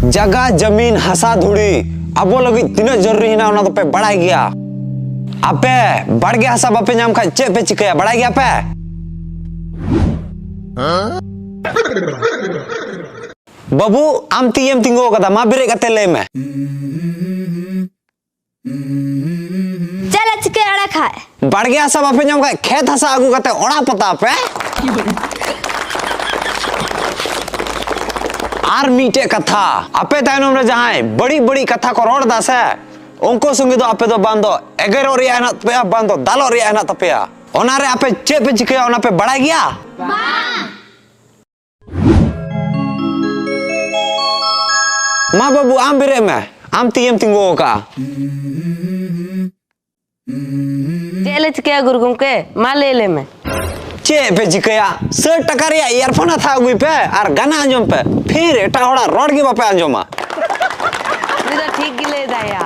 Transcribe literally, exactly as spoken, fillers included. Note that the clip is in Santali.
ᱡᱟᱜᱟ, ᱡᱟᱢᱤᱱ, ᱦᱟᱥᱟ, ᱫᱷᱩᱲᱤ ᱟᱵᱚ ᱞᱟᱹᱜᱤᱫ ᱛᱤᱱᱟᱹᱜ ᱡᱚᱨᱩᱨᱤ ᱦᱮᱱᱟᱜᱼᱟ, ᱚᱱᱟ ᱫᱚᱯᱮ ᱵᱟᱲᱟᱭ ᱜᱮᱭᱟ᱾ ᱟᱯᱮ ᱵᱟᱲᱜᱮ ᱦᱟᱥᱟ ᱵᱟᱯᱮ ᱧᱟᱢ ᱠᱷᱟᱡ ᱪᱮᱫ ᱯᱮ ᱪᱤᱠᱟᱹᱭᱟ, ᱵᱟᱲᱟᱭ ᱜᱮᱭᱟ ᱯᱮ? ᱵᱟᱹᱵᱩ, ᱟᱢ ᱛᱤᱭᱮᱢ ᱛᱤᱸᱜᱩ ᱟᱠᱟᱫᱟ, ᱢᱟ ᱵᱮᱨᱮᱫ ᱠᱟᱛᱮ ᱞᱟᱹᱭ ᱢᱮ᱾ ᱪᱮᱫ ᱞᱮ ᱪᱤᱠᱟᱹᱭᱟ ᱚᱲᱟᱜ ᱠᱷᱟᱡ? ᱵᱟᱲᱜᱮ ᱦᱟᱥᱟ ᱵᱟᱯᱮ ᱧᱟᱢ ᱠᱷᱟᱡ ᱠᱷᱮᱛ ᱦᱟᱥᱟ ᱟᱹᱜᱩ ᱠᱟᱛᱮ ᱚᱲᱟᱜ ᱯᱚᱛᱟᱣ ᱯᱮ᱾ ᱟᱨ ᱢᱤᱫᱴᱮᱡ ᱠᱟᱛᱷᱟ, ᱟᱯᱮ ᱛᱟᱭᱱᱚᱢ ᱨᱮ ᱡᱟᱦᱟᱸᱭ ᱵᱟᱹᱲᱤᱡ ᱵᱟᱹᱲᱤᱡ ᱠᱟᱛᱷᱟ ᱠᱚ ᱨᱚᱲ ᱮᱫᱟ ᱥᱮ, ᱩᱱᱠᱩ ᱥᱚᱸᱜᱮ ᱫᱚ ᱟᱯᱮ ᱫᱚ ᱵᱟᱝ ᱫᱚ ᱮᱜᱮᱨᱚᱜ ᱨᱮᱭᱟᱜ ᱦᱮᱱᱟᱜ ᱛᱟᱯᱮᱭᱟ, ᱵᱟᱝ ᱫᱚ ᱫᱟᱞᱚᱜ ᱨᱮᱭᱟᱜ ᱦᱮᱱᱟᱜ ᱛᱟᱯᱮᱭᱟ᱾ ᱚᱱᱟ ᱨᱮ ᱟᱯᱮ ᱪᱮᱫ ᱯᱮ ᱪᱤᱠᱟᱹᱭᱟ, ᱚᱱᱟ ᱯᱮ ᱵᱟᱲᱟᱭ ᱜᱮᱭᱟ? ᱢᱟ ᱵᱟᱹᱵᱩ, ᱟᱢ ᱵᱮᱨᱮᱫ ᱢᱮ, ᱟᱢ ᱛᱤᱭᱮᱢ ᱛᱤᱸᱜᱩ ᱟᱠᱟᱫᱼᱟ᱾ ᱪᱮᱫ ᱞᱮ ᱪᱤᱠᱟᱹᱭᱟ ᱜᱩᱨᱩ ᱜᱚᱢᱠᱮ? ᱢᱟ ᱞᱟᱹᱭ ᱞᱮ ᱢᱮ᱾ ᱪᱮᱫ ᱯᱮ ᱪᱤᱠᱟᱹᱭᱟ? ᱥᱟᱹᱴ ᱴᱟᱠᱟ ᱨᱮᱭᱟᱜ earphone ᱦᱟᱛᱟᱣ ᱟᱹᱜᱩᱭ ᱯᱮ ᱟᱨ ᱜᱟᱱᱟ ᱟᱸᱡᱚᱢ ᱯᱮ, ᱯᱷᱤᱨ ᱮᱴᱟᱜ ᱦᱚᱲᱟᱜ ᱨᱚᱲ ᱜᱮ ᱵᱟᱯᱮ ᱟᱸᱡᱚᱢᱟ᱾ ᱩᱱᱤ ᱫᱚ ᱴᱷᱤᱠ ᱜᱮ ᱞᱟᱹᱭ ᱫᱟᱭ᱾